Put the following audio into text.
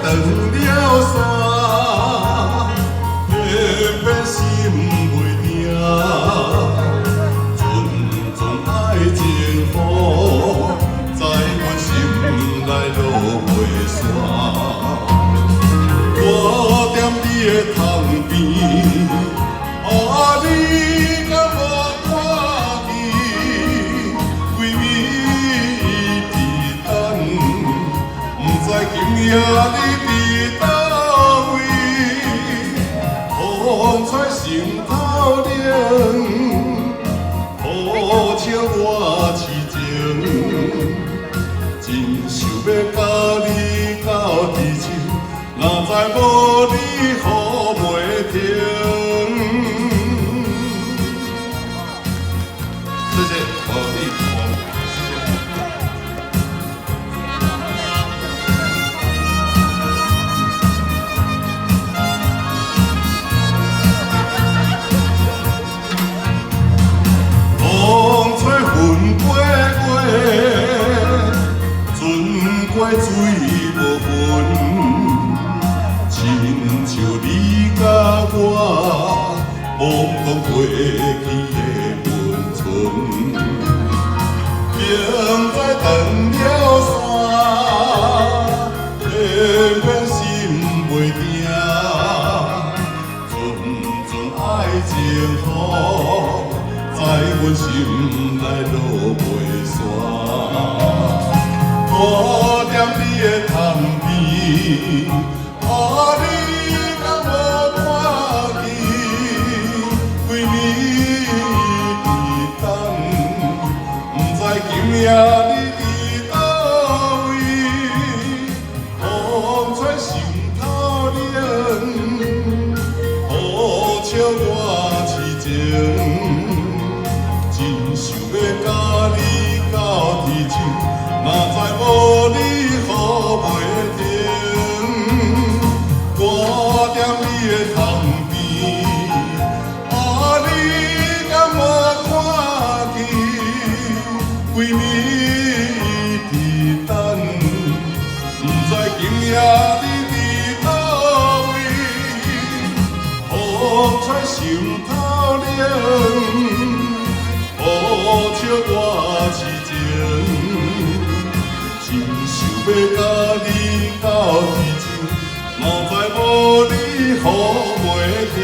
斷了線，偏偏心袂定。陣陣愛情雨，在阮心內落袂煞。我踮你的窗邊，啊，你敢無看見？規暝一直等，毋知今夜你佇佗位？風吹心頭冷，予笑我痴情，真想欲佮你鬥智鬥，哪知無你雨袂停。謝謝，王力宏，謝謝。風吹雲過月，船過水無痕，親像你佮我，罔講過去的溫存。明知斷了線，偏偏心袂定。陣陣愛情雨，在阮心內落袂煞。我踮你的窗邊，啊，你敢無看見？規暝一直等，毋知今夜你佇佗位？風吹心頭冷，予笑我痴情，真想欲佮你鬥智鬥，哪知無你雨袂停。我踮你的窗邊，啊，你敢無看見？規暝一直等，毋知今夜你佇佗位？風吹心頭冷，予笑我痴情，真想欲佮你鬥智鬥，哪知無你雨袂停。